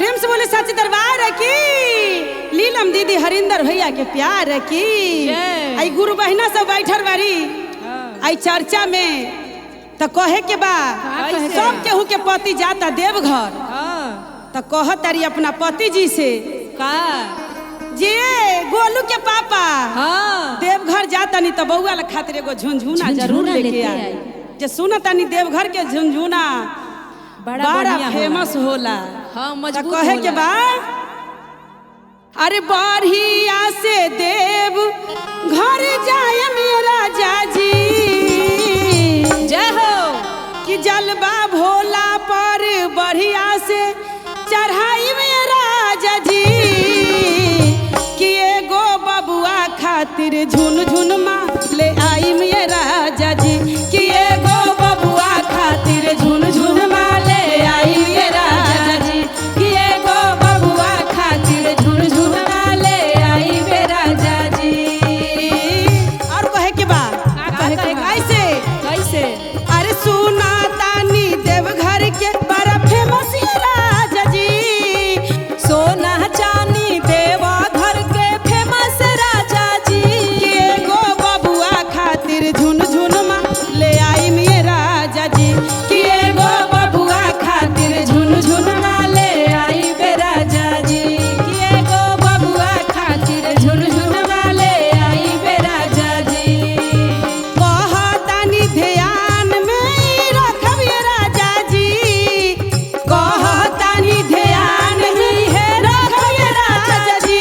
प्रेम से बोले साची दरबार की। लीलम दीदी हरिंदर भैया के प्यार की। आई गुरु बहिना सब बैठल बारी आई चर्चा में तो कहे के बा सब केहू के पति जाता देवघर तो कह तारी अपना पति जी से का जे गोलू के पापा देवघर जाता नहीं तो बउआ ला खातिर एगो झुनझुना जरूर लेके आई। जे सुनता नहीं देवघर के झुनझुना बड़ा फेमस होला। हाँ, मजबूत कहे के बा अरे बढ़िया से देव घर जाए मेरा जाजी जय हो कि जलवा भोला पर बढ़िया से चढ़ाई मेरा जाजी कि एगो बबुआ खातिर झुन झुन मा ले आई मेरा जाजी कि एगो बबुआ खातिर झुन झुन मा ले आई मेरा जाजी कि एगो बबुआ खातिर झुन झुन मा ले आई मेरा जाजी। और कहे के बा कैसे कैसे अरे सुना तानी देवघर के बड़ा फेमस राजा जी सोना चांदी देवा घर के फेमस राजा जी कि एगो बबुआ खातिर झुन झुन मा ले आई मेरा राजा जी कि एगो बबुआ खातिर झुन झुन मा ले आई मेरा राजा जी कि एगो बबुआ खातिर झुन झुन मा ले आई मेरा राजा जी। कहतानी ध्यान में रखब ये राजा जी कहतानी ध्यान में है रखब ये राजा जी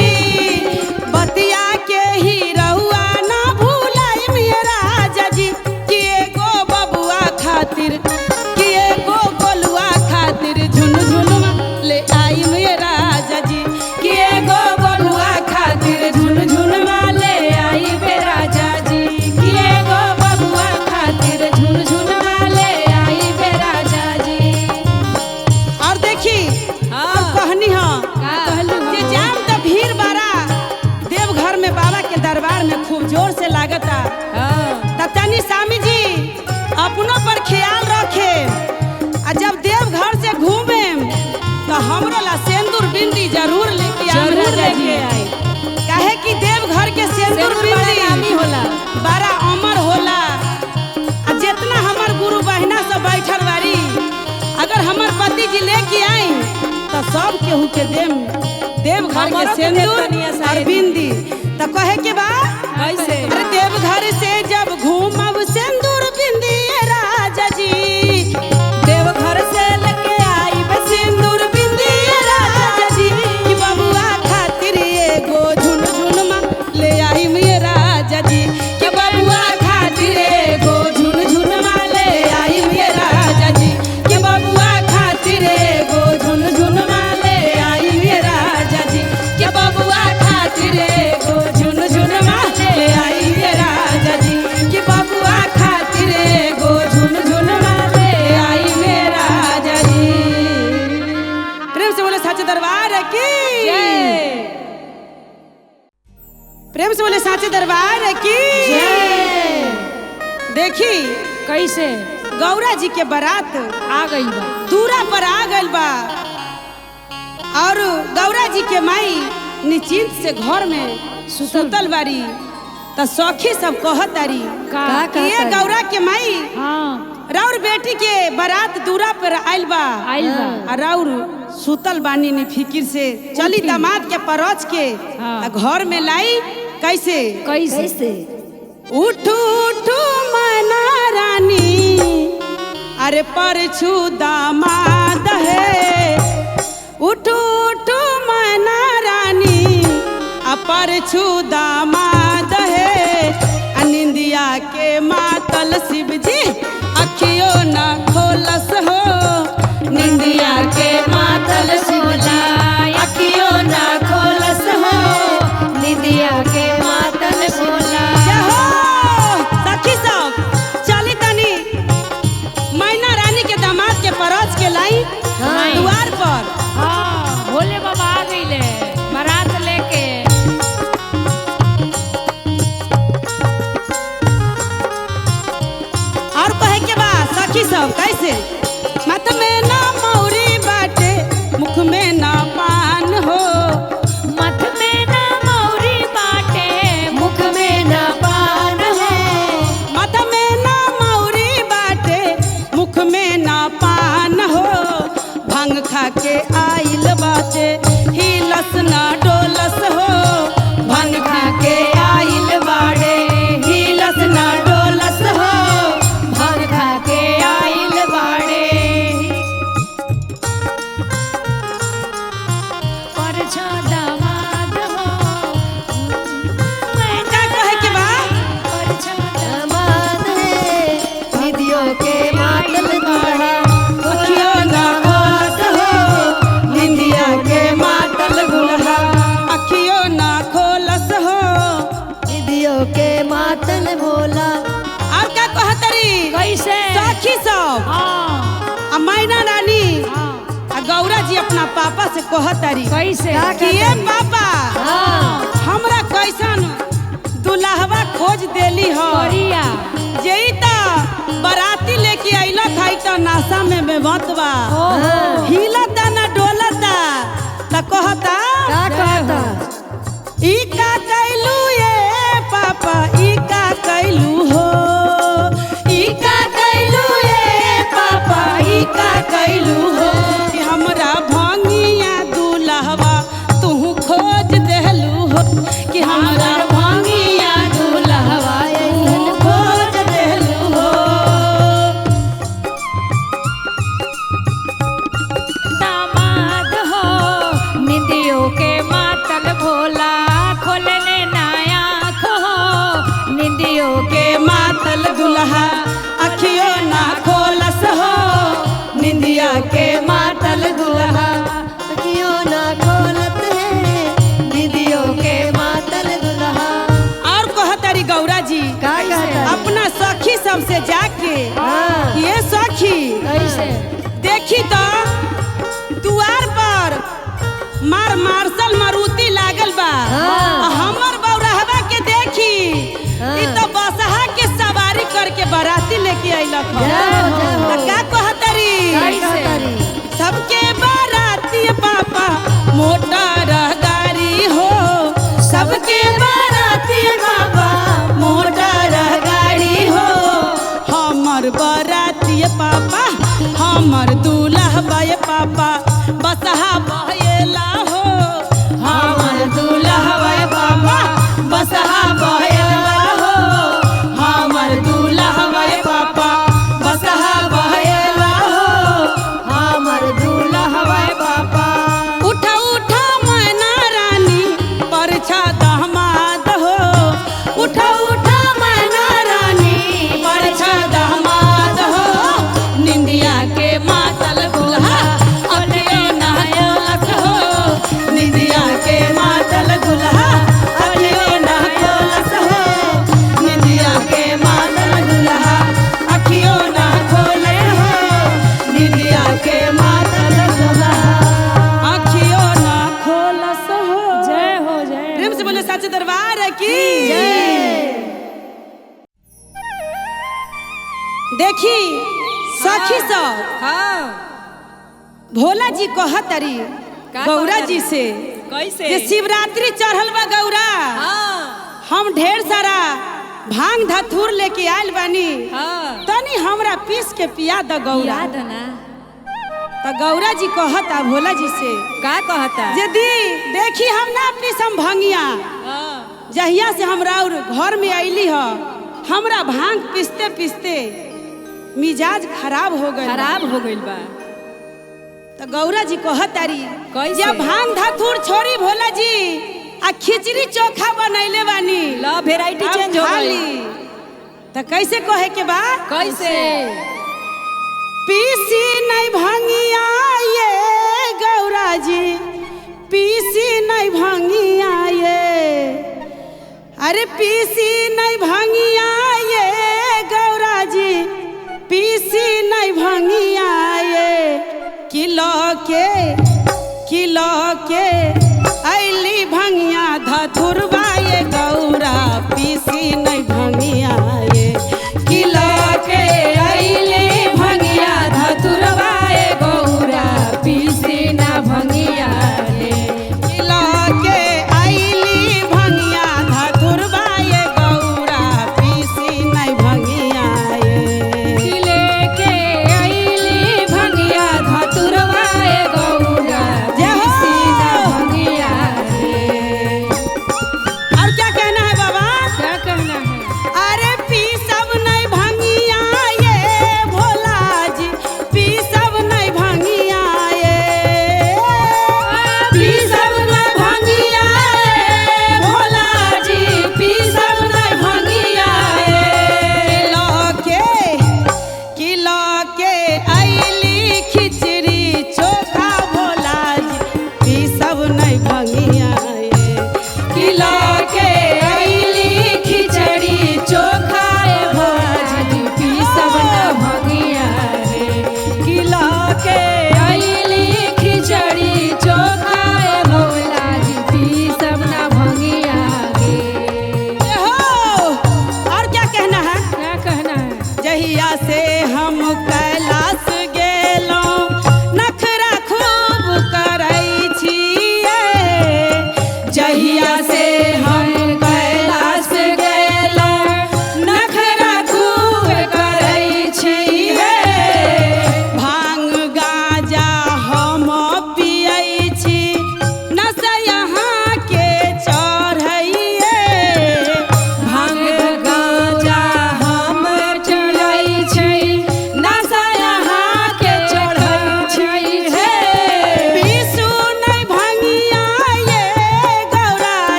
बतिया के ही रहुआ ना भूलाइम ये राजा जी कि एगो बबुआ खातिर कि एगो गोलुआ खातिर झुन झुन ले आइम ये राजा जी कि एगो बबुआ खातिर झुन झुन ले आई मेरा राजा जी कि एगो बबुआ खातिर झुन झुन ले आई मेरा राजा जी। और देखी हाँ। और कहनी हाँ का? जे जाम तो भीड़ बारा देवघर में बाबा के दरबार में खूब जोर से लागता हाँ त तनी स्वामी जी अपनों पर ख्याल रखे आ जब देवघर से घूमे तो हमरो ला सिंदूर बिंदी जरूर लेके आम जरूर राजा जी। लेके आई। काहे कि देवघर के सिंदूर सिंदूर बड़ा बिंदी नामी होला। बड़ा अमर होला। आ जितना हमर गुरु बहिना सब बैठल बारी अगर हमर पति जी लेके आई तो सब केहू के देम देवघर के हमरो के सिंदूर देतनिया और साहेब। बिंदी। तो कहे के बा कैसे अरे देवघर से जब घूमब सिंदूर बिंदी राजा जी देवघर से लेके आई सिंदूर बिंदी राजा जी कि बबुआ खातिर एगो झुन झुन मा ले आई मेरा राजा जी कि बबुआ खातिर एगो झुन झुन मा ले आई मेरा राजा जी कि बबुआ खातिर एगो झुन झुन मा ले आई मेरा राजा जी कि बबुआ खातिर एगो झुन झुन मा ले आई मेरा राजा जी कि बबुआ खातिर एगो झुन झुन मा ले आई मेरा राजा जी। प्रेम से बोले साचे दरबार की जय। प्रेम से बोले साचे दरबार की देखी कैसे गौरा जी के बारात आ गई बा दूरा पर आ गइल बा और गौरा जी के माई निश्चिंत से घर में सुतल बारी त सखी सब कहतारी का कि ये गौरा के माई हाँ राउर बेटी के बारात दूरा पर आइल बा आइल बा। आ राउर सुतल बानी नी फिकिर से चली दामाद के परच के हाँ। आ घर में लाई कैसे कैसे उठू उठू मना रानी अरे परछू दामाद है उठू उठू मना रानी आ परछू दामाद है आ निंदिया के मातल शिव जी अखियो न खोलस हो निंदिया के मातल शिव जी अखियो न खोलस हो निंदिया के मातल सोला जय हो सखी सब चली तनी मैना रानी के दामाद के परस के लाई हाँ। द्वार पर। हाँ भोले बाबा आ गईले बारात लेके। और कहे के बा सखी सब कैसे मत में ना मौरी बाटे के आइल बाटे, हिलस ना डोलस हो। भांग खा के आइल बाड़े, हिलस ना डोलस हो। भांग खा के आइल बाड़े। परछा दामाद हो। का कहे के बा? परछा दामाद है निधियों के मातल दुल्हा। अखियो ना खोलस हो, निंदिया के मातल दुल्हा। अखियो ना खोलस हो, निधियों के मातल भोला। और का कहतरी कैसे? सखी सब हाँ आ मैना रानी हाँ आ गौरा जी अपना पापा से कहतरी कैसे? कि ये पापा, हाँ हमरा कैसन दुल्हवा खोज देली हो। करिया जेई त बराती लेके अइला खाई त नासा में बेबतवा, ओहो हिलता ना डोलता। त कहता का कहता? ई का कैलू ये पापा, ई का कैलू हो, ई का कैलू ये पापा, ई का कैलू हो। कि हमरा भांगिया दुल्हवा तू खोज देलू हो। कि हमरा भांगिया दुल्हवा तू खोज देलू हो। दामाद हो निंदियों के मातल भोला, खोलने नया हो निंदियों के के मातल दुल्हा, अखियो ना खोलस हो, निंदिया के मातल दुल्हा। अखियों ना खोलत है निधियों के मातल दुल्हा। और कहतरी गौरा जी का कहता? अपना सखी सबसे जाके हाँ। ये सखी कैसे? देखी तो दुआर पर मार मार्शल मारुति लागल बा। हाँ। आ हमर बौरहवा के देखी, हाँ। ई तो बसहा के सवारी करके बाराती लेके अइलक ह। जय हो, जय हो। त का कहतरी? का कहतरी? सबके बाराती पापा मोटर गाड़ी हो। सबके बाराती पापा मोटर गाड़ी हो। हमर बाराती पापा, हमर दूल्हा बाय पापा बसहा बहेला हो। हमर दूल्हा बाय पापा बसहा बहेला हो। हमर दूल्हा बाय पापा बसहा बहेला हो। हमर दुल्हा बाय पापा। उठा उठा मैना रानी परछा दहमाद हो। उठा उठा मैना रानी परछा दहमाद हो। निंदिया के मातल दुल्हा, अखियो ना खोलस हो। निंदिया के मातल दुल्हा, अखियो ना खोलस हो। निंदिया के मातल दुल्हा, अखियो ना खोलस हो। निंदिया के मातल दुल्हा, अखियो ना खोलस हो। जय हो जय। प्रेम से बोले सच दरबार की। देखी सखी सब हाँ भोला जी कहतरी का गौरा जी कहतरी? से कैसे? जे शिवरात्रि चढ़ल बा गौरा, हाँ हम ढेर सारा भांग धतूर लेके आयल बानी, हाँ तनी हमरा पीस के पिया द गौरा। याद ना। त गौरा जी कहता भोला जी से का कहता? यदि देखी हम ना पीसम भंगिया, हाँ जहिया से हमरा और घर में अइली ह, हमरा भांग पीसते पीसते मिजाज खराब हो गइल बा। खराब हो गइल बा। तो गौरा जी कहतारी कैसे? जब भांग धतूर छोड़ी भोला जी आ खिचड़ी चोखा बनैले बानी, ल वेराइटी अब चेंज हो खा गइल। ली। तो कैसे कहे के बा? कैसे? पीसी नहीं भंगिया ये गौरा जी, पीसी नहीं भंगिया ये, अरे पीसी नहीं भंगिया ये गौरा जी, पीसी नहीं भंगिया ये। किलो के ऐली भंगिया धतुरबा ये गौरा, पीसी नहीं भंगिया ये। किलो के ऐली भंगिया धतुरबा ये गौरा, पीसी ना भंगिया रे। किलो के ऐली भंगिया धतुरबा ये गौरा, पीसी नहीं भंगिया ये। किले के अइली भंगिया धतुरवा ए गौरा।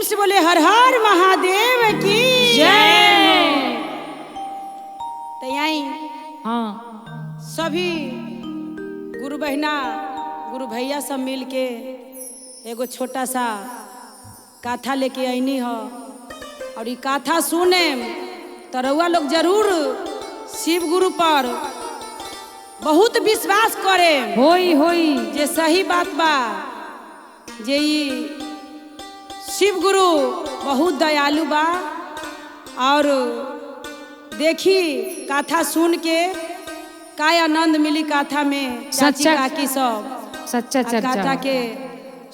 से बोले हर हर महादेव की जय। तो यहीं हाँ सभी गुरु बहिना गुरु भैया सब मिल के एगो छोटा सा काथा लेके अइनी ह और ई काथा सुने तो रउआ लोग जरूर शिव गुरु पर बहुत विश्वास करे होई होई जे सही बात बा जे ई शिव गुरु बहुत दयालु बा। और देखी काथा सुन के का आनंद मिली काथा में चाची सच्चा- काकी सब सच्चा आ चर्चा काथा के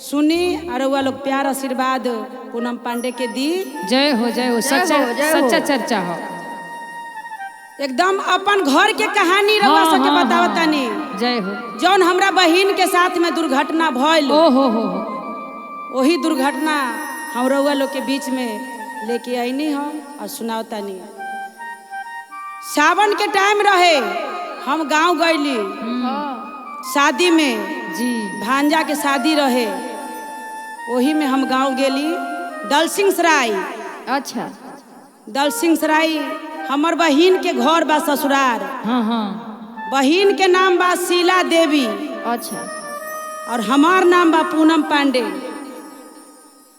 सुनी और रउआ लोग प्यार आशीर्वाद पूनम पांडे के दी। जय हो जय हो सच्चा हो, जय हो। सच्चा चर्चा हो एकदम अपन घर के कहानी रउआ हाँ, सबके हाँ, बतावतानी हाँ। जय हो। जौन हमरा बहिन के साथ में दुर्घटना भइल ओ हो हो वही दुर्घटना हम रउआ लोग के बीच में लेके अइनी हम और सुनावतानी। सावन के टाइम रहे, हम गांव गईली शादी में, जी भांजा के शादी रहे, वही में हम गांव गेली दलसिंह सराय। अच्छा दलसिंह सराय हमर बहिन के घर बा ससुरार। हाँ हाँ बहिन के नाम बा शीला देवी अच्छा और हमार नाम बा पूनम पांडे।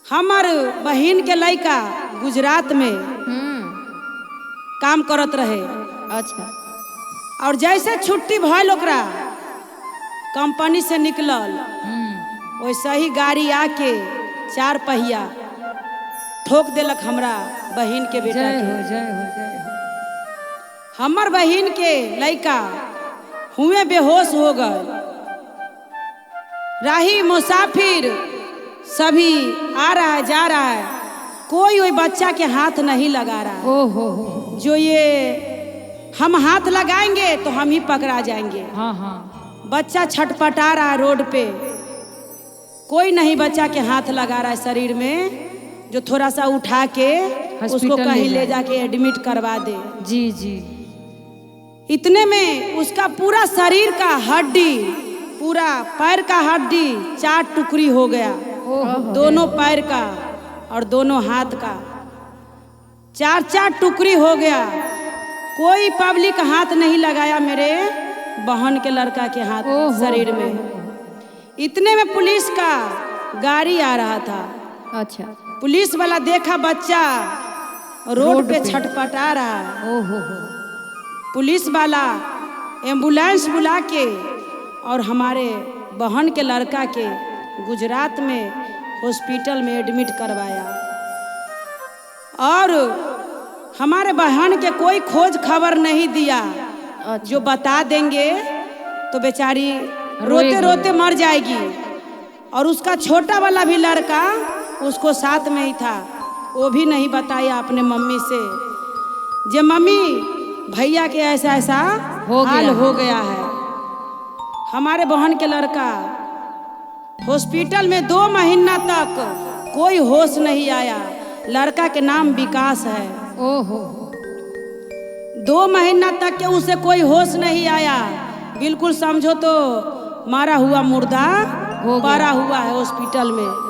हमर बहिन के लड़का गुजरात में काम करत रहे। अच्छा और जैसे छुट्टी भइल ओकरा कंपनी से निकलल वैसे ही गाड़ी आके चार पहिया ठोक देलक हमरा बहिन के बेटा जय के। हो जय हो जय हो। हमर बहिन के लड़का हुए बेहोश हो गए। राही मुसाफिर सभी आ रहा है जा रहा है, कोई वही बच्चा के हाथ नहीं लगा रहा है। ओ हो जो ये हम हाथ लगाएंगे तो हम ही पकड़ा जाएंगे। हाँ हाँ बच्चा छटपटा रहा है रोड पे, कोई नहीं बच्चा के हाथ लगा रहा है शरीर में, जो थोड़ा सा उठा के उसको हॉस्पिटल कहीं ले ले जाए। जाके एडमिट करवा दे। जी जी इतने में उसका पूरा शरीर का हड्डी, पूरा पैर का हड्डी चार टुकड़ी हो गया, दोनों पैर का और दोनों हाथ का चार चार टुकड़ी हो गया। कोई पब्लिक हाथ नहीं लगाया मेरे बहन के लड़का के हाथ शरीर में। इतने में पुलिस का गाड़ी आ रहा था। अच्छा पुलिस वाला देखा बच्चा रोड पे छटपटा रहा है। ओ हो पुलिस वाला एम्बुलेंस बुला के और हमारे बहन के लड़का के गुजरात में हॉस्पिटल में एडमिट करवाया। और हमारे बहन के कोई खोज खबर नहीं दिया। जो बता देंगे तो बेचारी रोते रोते मर जाएगी। और उसका छोटा वाला भी लड़का उसको साथ में ही था, वो भी नहीं बताया अपने मम्मी से जे मम्मी भैया के ऐसा ऐसा हो गया हाल हो गया है। हमारे बहन के लड़का हॉस्पिटल में 2 महीना तक कोई होश नहीं आया। लड़का के नाम विकास है। ओहो 2 महीना तक के उसे कोई होश नहीं आया, बिल्कुल समझो तो मारा हुआ मुर्दा हो गया। पड़ा हुआ है हॉस्पिटल में।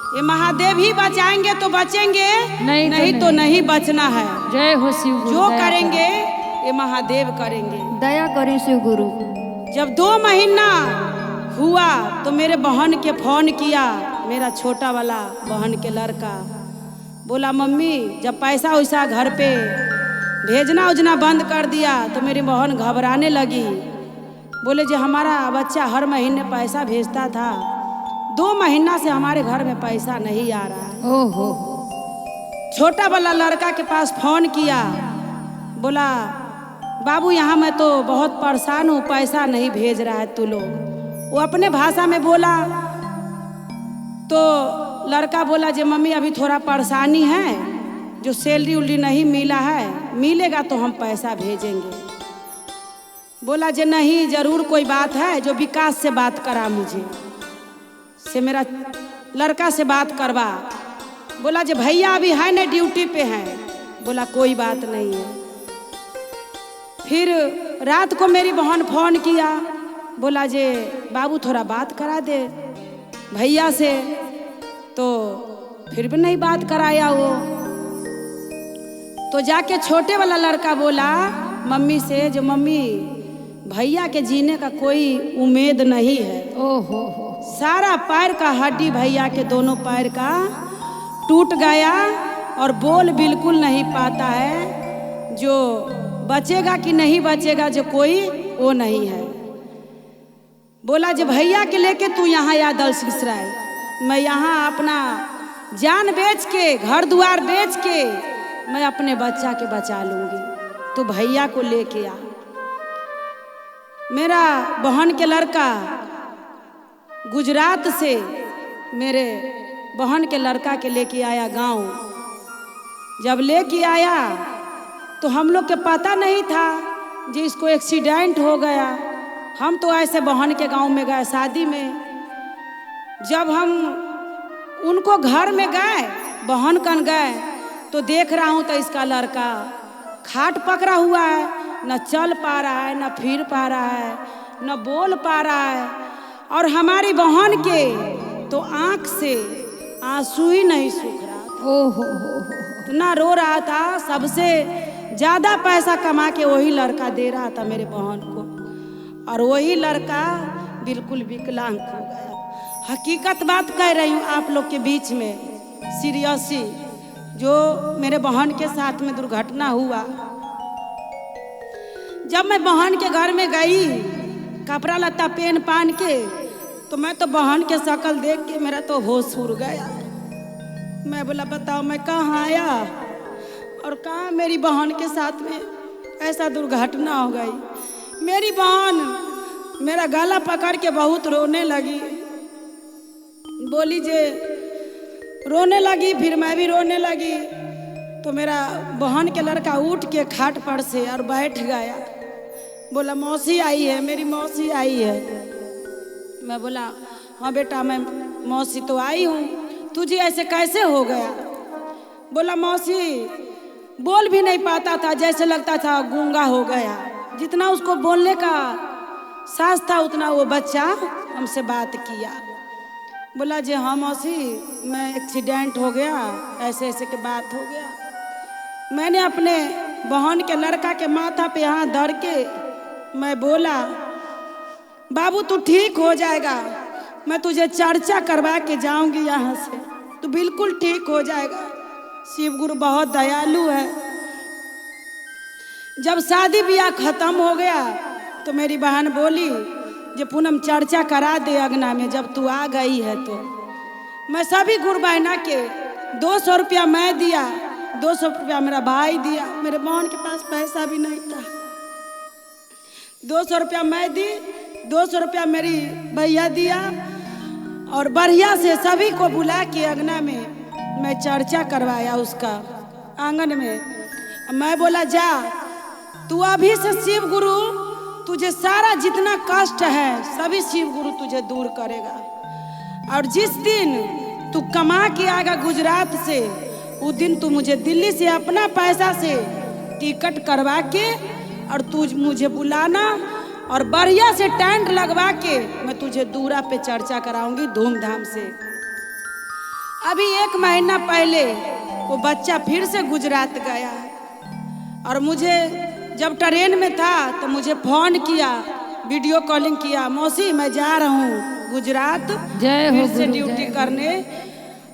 ये महादेव ही बचाएंगे तो बचेंगे, नहीं तो नहीं तो नहीं बचना है। जय हो शिव गुरु, जो दया करेंगे ये महादेव करेंगे। दया करें शिव गुरु। जब 2 महीना हुआ तो मेरे बहन के फोन किया, मेरा छोटा वाला बहन के लड़का बोला मम्मी जब पैसा वैसा घर पे भेजना उजना बंद कर दिया तो मेरी बहन घबराने लगी। बोले जो हमारा बच्चा हर महीने पैसा भेजता था, 2 महीना से हमारे घर में पैसा नहीं आ रहा है। ओहो छोटा वाला लड़का के पास फोन किया, बोला बाबू यहाँ मैं तो बहुत परेशान हूँ, पैसा नहीं भेज रहा है तू लोग। वो अपने भाषा में बोला तो लड़का बोला जे मम्मी अभी थोड़ा परेशानी है, जो सैलरी उलरी नहीं मिला है, मिलेगा तो हम पैसा भेजेंगे। बोला जे नहीं जरूर कोई बात है, जो विकास से बात करा मुझे, से मेरा लड़का से बात करवा। बोला जे भैया अभी है ना ड्यूटी पे हैं। बोला कोई बात नहीं है। फिर रात को मेरी बहन फोन किया, बोला जे बाबू थोड़ा बात करा दे भैया से। तो फिर भी नहीं बात कराया वो। तो जाके छोटे वाला लड़का बोला मम्मी से, जो मम्मी भैया के जीने का कोई उम्मीद नहीं है, ओ हो हो, सारा पैर का हड्डी भैया के दोनों पैर का टूट गया और बोल बिल्कुल नहीं पाता है, जो बचेगा कि नहीं बचेगा जो कोई वो नहीं है। बोला जो भैया के लेके तू यहाँ आ दलसिंहसराय, मैं यहाँ अपना जान बेच के, घर द्वार बेच के मैं अपने बच्चा के बचा लूँगी, तू भैया को लेके आ। मेरा बहन के लड़का गुजरात से मेरे बहन के लड़का के लेके आया गांव। जब लेके आया तो हम लोग के पता नहीं था जी इसको एक्सीडेंट हो गया। हम तो ऐसे बहन के गांव में गए शादी में। जब हम उनको घर में गए, बहन कन गए, तो देख रहा हूँ तो इसका लड़का खाट पकड़ा हुआ है, न चल पा रहा है, न फिर पा रहा है, न बोल पा रहा है। और हमारी बहन के तो आँख से आंसू ही नहीं सूख रहा था। ओ हो हो, इतना रो रहा था। सबसे ज़्यादा पैसा कमा के वही लड़का दे रहा था मेरे बहन को, और वही लड़का बिल्कुल विकलांग हो गया। हकीकत बात कह रही हूँ आप लोग के बीच में, सीरियसली, जो मेरे बहन के साथ में दुर्घटना हुआ। जब मैं बहन के घर में गई कपड़ा लत्ता पहन पान के, तो मैं तो बहन के शक्ल देख के मेरा तो होश उड़ गया। मैं बोला बताओ मैं कहाँ आया और कहाँ मेरी बहन के साथ में ऐसा दुर्घटना हो गई। मेरी बहन मेरा गला पकड़ के बहुत रोने लगी, बोली जे रोने लगी, फिर मैं भी रोने लगी। तो मेरा बहन के लड़का उठ के खाट पर से और बैठ गया, बोला मौसी आई है, मेरी मौसी आई है। मैं बोला हाँ बेटा मैं मौसी तो आई हूँ, तुझे ऐसे कैसे हो गया? बोला मौसी बोल भी नहीं पाता था, जैसे लगता था गूंगा हो गया। जितना उसको बोलने का साहस था उतना वो बच्चा हमसे बात किया। बोला जी हाँ मौसी मैं एक्सीडेंट हो गया, ऐसे ऐसे के बात हो गया। मैंने अपने बहन के लड़का के माथा पे हाथ धर के मैं बोला बाबू तू ठीक हो जाएगा, मैं तुझे चर्चा करवा के जाऊंगी यहाँ से, तू बिल्कुल ठीक हो जाएगा। शिव गुरु बहुत दयालु है। जब शादी ब्याह खत्म हो गया तो मेरी बहन बोली जे पूनम चर्चा करा दे अंगना में जब तू आ गई है तो। मैं सभी गुरु बहना के 200 रुपया मैं दिया, 200 रुपया मेरा भाई दिया, मेरे बहन के पास पैसा भी नहीं था। 200 रुपया मैं दी, 200 रुपया मेरी भैया दिया, और बढ़िया से सभी को बुला के अंगना में मैं चर्चा करवाया उसका आंगन में। मैं बोला जा तू अभी से शिव गुरु तुझे सारा जितना कष्ट है सभी शिव गुरु तुझे दूर करेगा, और जिस दिन तू कमा के आएगा गुजरात से उस दिन तू मुझे दिल्ली से अपना पैसा से टिकट करवा के और तू मुझे बुलाना, और बढ़िया से टेंट लगवा के मैं तुझे दूरा पे चर्चा कराऊंगी धूमधाम से। अभी 1 महीना पहले वो बच्चा फिर से गुजरात गया, और मुझे जब ट्रेन में था तो मुझे फ़ोन किया, वीडियो कॉलिंग किया, मौसी मैं जा रहा हूँ गुजरात जय हो फिर से ड्यूटी करने,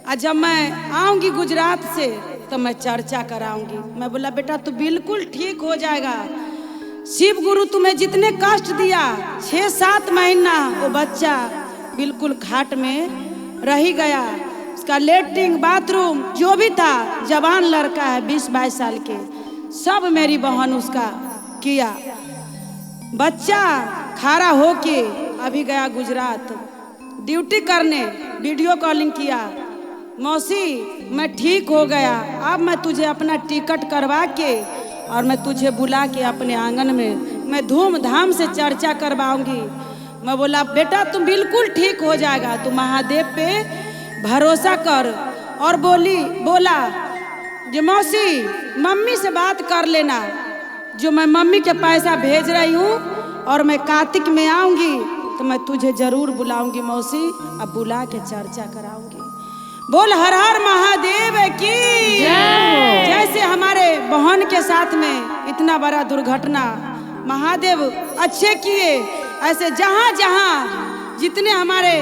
और जब मैं आऊँगी गुजरात से तो मैं चर्चा कराऊंगी। मैं बोला बेटा तू बिल्कुल ठीक हो जाएगा, शिव गुरु तुम्हें जितने कष्ट दिया 6-7 महीना वो बच्चा बिल्कुल खाट में रह गया, उसका लेटरिन बाथरूम जो भी था, जवान लड़का है 20-22 साल के, सब मेरी बहन उसका किया। बच्चा खड़ा होके अभी गया गुजरात ड्यूटी करने, वीडियो कॉलिंग किया, मौसी मैं ठीक हो गया, अब मैं तुझे अपना टिकट करवा के और मैं तुझे बुला के अपने आंगन में मैं धूमधाम से चर्चा करवाऊंगी। मैं बोला बेटा तुम बिल्कुल ठीक हो जाएगा, तू महादेव पे भरोसा कर। और बोला जो मौसी मम्मी से बात कर लेना, जो मैं मम्मी के पैसा भेज रही हूँ और मैं कार्तिक में आऊँगी तो मैं तुझे ज़रूर बुलाऊंगी मौसी, अब बुला के चर्चा कराऊंगी। बोल हर हर महादेव की जय हो। जैसे हमारे बहन के साथ में इतना बड़ा दुर्घटना महादेव अच्छे किए, ऐसे जहाँ जहाँ जितने हमारे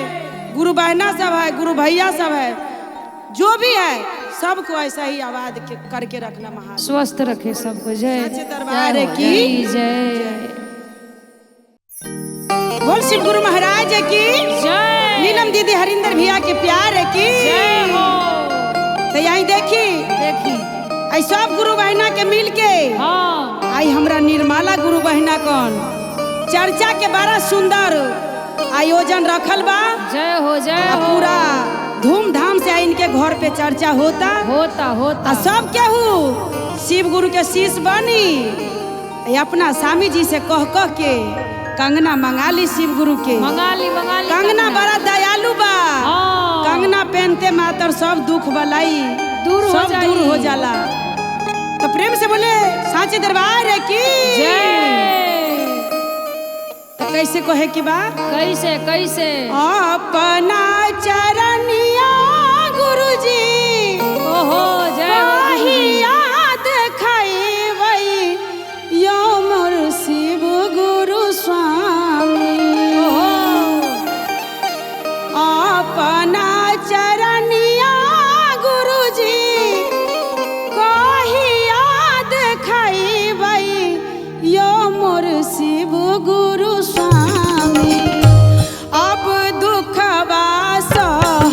गुरु बहना सब है, गुरु भैया सब है, जो भी है, सबको ऐसा ही आबाद करके रखना महादेव। स्वस्थ रखे सबको। जय सच्चे दरबार की जय। बोल शिव गुरु महाराज की जय। नीलम दीदी हरिंदर भैया के प्यार की जय हो। तो यही देखी देखी आई सब गुरु बहना के मिल के हाँ आई हमरा निर्मला गुरु बहना कौन चर्चा के बड़ा सुंदर आयोजन रखल बा। जय हो जय आ हो। पूरा धूमधाम से आई इनके घर पे चर्चा होता होता होता। आ सब केहू शिव गुरु के शीश बनी ये अपना स्वामी जी से कह कह के कंगना मंगा ली शिव गुरु के। मंगा ली मंगा ली। कंगना बड़ा दयालु बा। हाँ। कंगना पहनते मातर सब दुख बलाई दूर हो सब जाई। दूर हो जाला। तो प्रेम से बोले सांचे दरबार की जय। तो कैसे कहे की बा? कैसे कैसे? अपना चरनिया गुरुजी ओहो जय हो गुरुजी। याद खाई यो मोर शिव गुरु स्वामी। ओहो अपना चरनिया गुरुजी कही याद खाई यो मोर शिव गुरु स्वामी। अब दुखवा सहल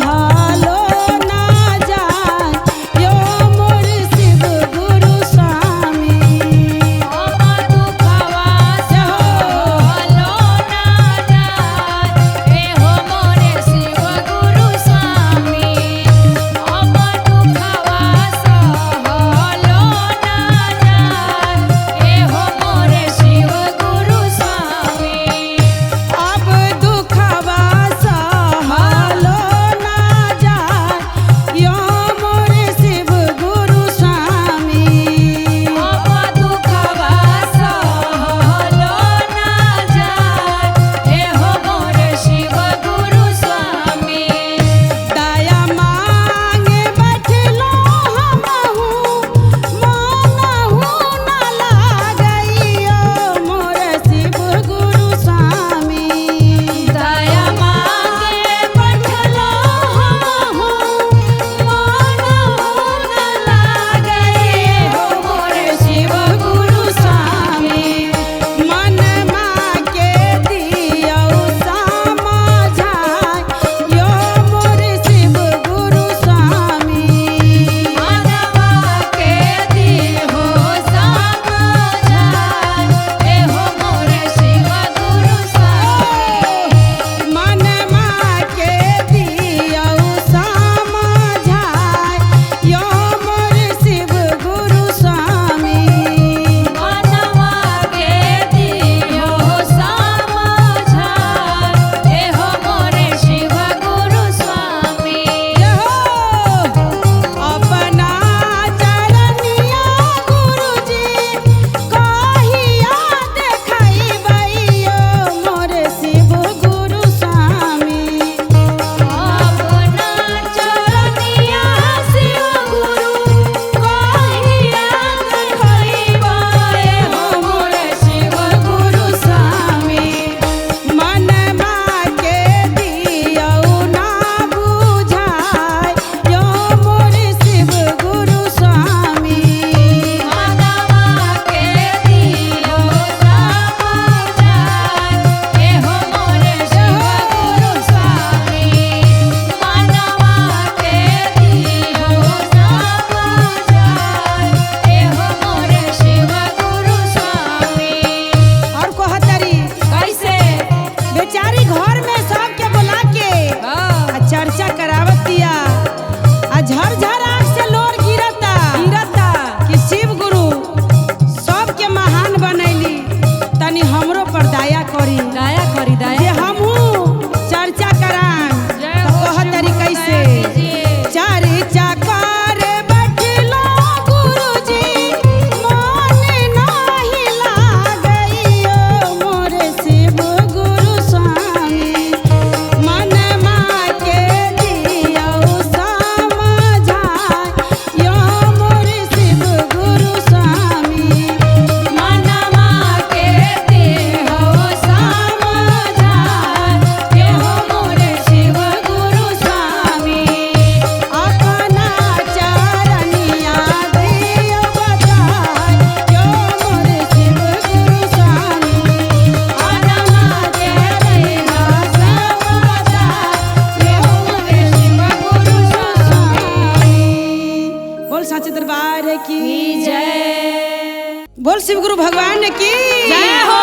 की जय। बोल शिव गुरु भगवान की जय हो।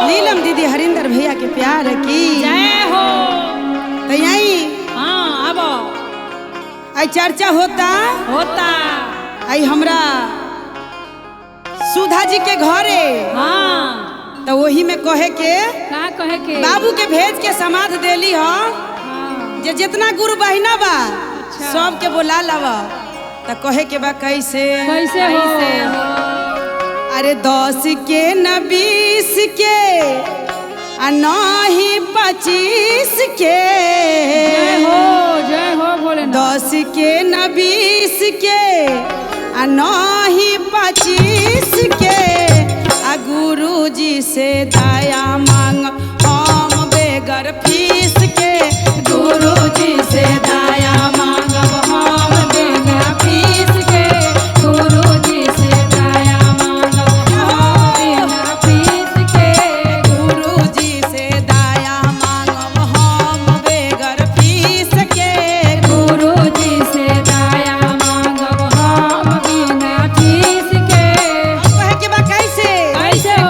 नीलम दीदी हरिंदर भैया के प्यार की जय हो। तो यही हाँ अब आई चर्चा होता होता आई हमरा सुधा जी के घरे। हाँ तो वही में कहे के का कहे के बाबू के भेज के समाध देली हो हाँ। जे जितना गुरु बहिना बा सबके बोला लावा। तो कहे के बा कैसे कैसे हो? अरे 10 के न 20 के आ नहीं 25 के। जय हो, जय हो भोलेनाथ। 10 के न 20 के आ नहीं 25 के आ गुरु जी से दया मांग हम बेगर फीस के। गुरु जी से दया मांगब हम बेगर फीस के। गुरु जी से दया मांगब हम बिना फीस के। गुरु जी से दया मांगब हम बेगर फीस के। गुरु जी से दया मांगब हम बिना फीस के। कहे के बा कैसे कैसे हो?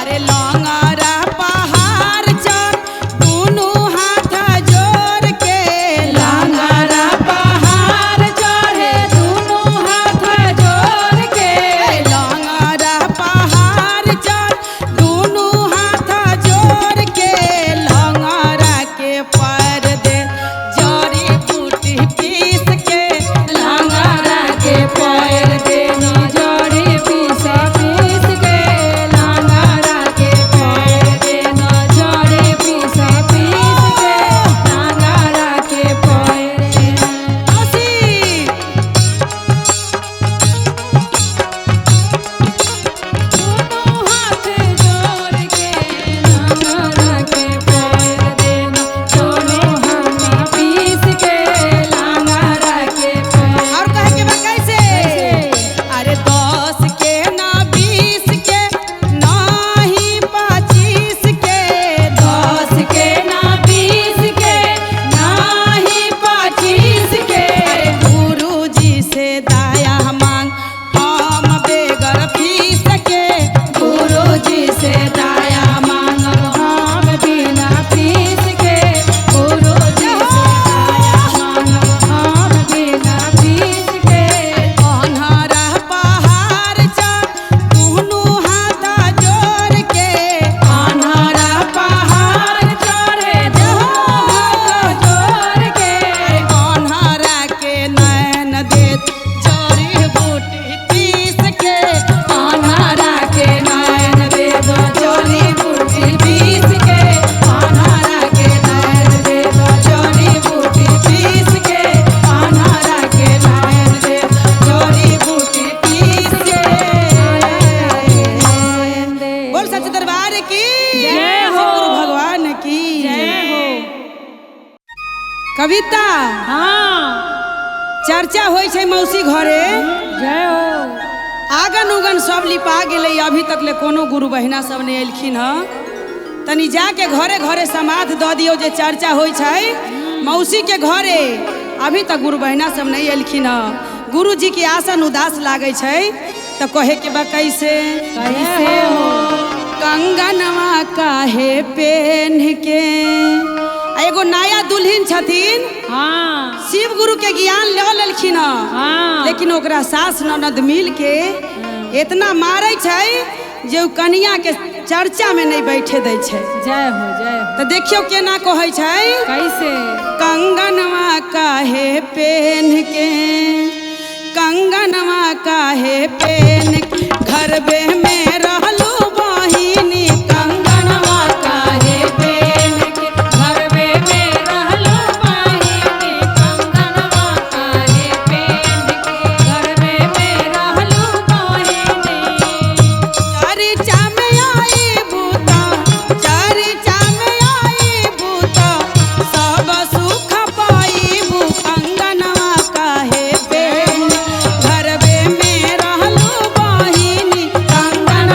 अरे लंगरा पहाड़ चढ़ दुनू हाथ जोड़ के। लंगरा पहाड़ चढ़े दुनू हाथ जोड़ के। लंगरा पहाड़ चढ़ दुनू हाथ जोड़ के। लंगरा के पैर दे जड़ी बूटी पीस के। लंगड़ा के पैर देनी जड़ी पीस पीस के। लंगड़ा के पैर देना जड़ी पीस पीस के। लंगड़ा के पैर देना। मौसी दोनों हाथ जोड़ के लंगड़ा के पैर देना दोनों हाथ पीस के। लंगड़ा के पैर और कहे के बा कैसे? कैसे? अरे 10 के ना 20 के नाही 25 के। 10 के ना 20 के नाही 25 के। गुरु जी से दया मांग हम बेगर फीस के। गुरु जी से दया मांगब हम बिना फीस के। गुरु जी से दया मांगब हम बिना फीस के। अन्हरा पहाड़ चढ़ दुनू हाथ जोड़ के। अन्हरा पहाड़ चढ़े दोनों हाथ जोड़ के। अन्हरा के नैन देत जड़ी बूटी पीस के। अन्हारा के नैन दे दो जड़ी बूटी पीस के। अन्हारा के नैन दे दो जड़ी बूटी पीस के। अन्हारा के नैन दे दो जड़ी बूटी पीस के। बोल सच दरबार की जय हो। गुरु भगवान की जय हो। कविता हाँ चर्चा होइ छै मौसी घरे। जय हो। आगन उगन सब लिपा गेलै, अभी तक ले कोनो गुरु बहिना सब नहीं एलखिन हँ। तनी जाके घरे घरे समाध दऽ दियौ जे चर्चा होइ छै मौसी के घरे। अभी तक गुरु बहिना सब नहीं एलखिन हँ। गुरु जी के आसन उदास लागै छै तऽ कहे के बा कैसे? कैसे हो? कंगनवा काहे पेन्ह के। आ एगो नया दुल्हन छथिन, हाँ शिव गुरु के ज्ञान लऽ लेलखिन हँ, हाँ लेकिन ओकरा सास ननद मिल के इतना मारै छै जे उ कनिया के चर्चा में नहीं बैठे दै छै। जय हो, जय हो। तऽ देखियौ केना कहै छै। कैसे? कंगनवा काहे पेन्ह के। कंगनवा काहे पेन्ह के घरबे में रहलू बहिनी। कंगनवा काहे पेन्ह के घरबे में रहलू बहिनी। कंगनवा काहे पेन्ह के घरबे में रहलू बहिनी। चर्चा में आई भूता, चर्चा में आई भूता, सब सुख पाईबू। कंगनवा काहे पेन्ह घरबे में रहलू बहिनी। कंगनवा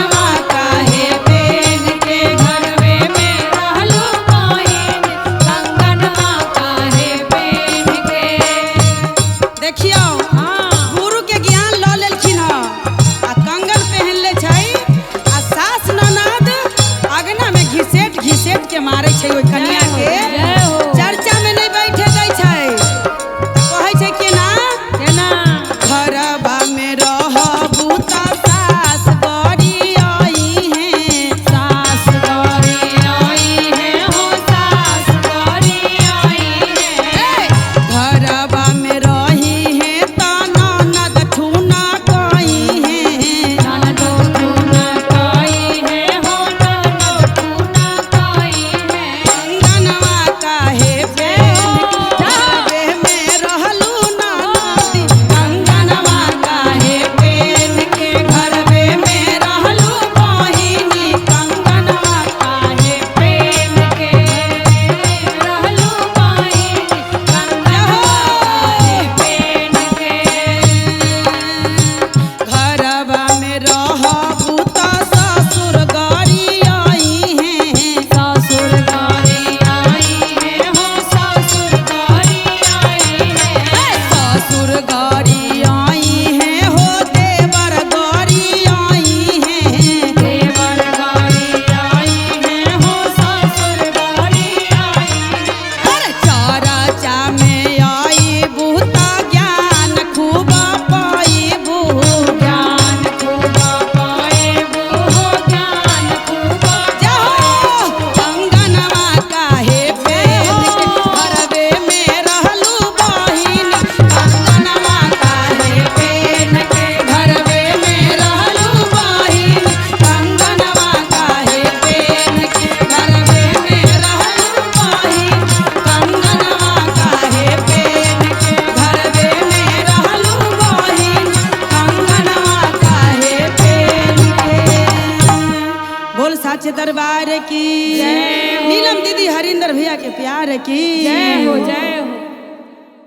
की, जय हो। नीलम दीदी हरिंदर भैया के प्यार की जय हो, जय।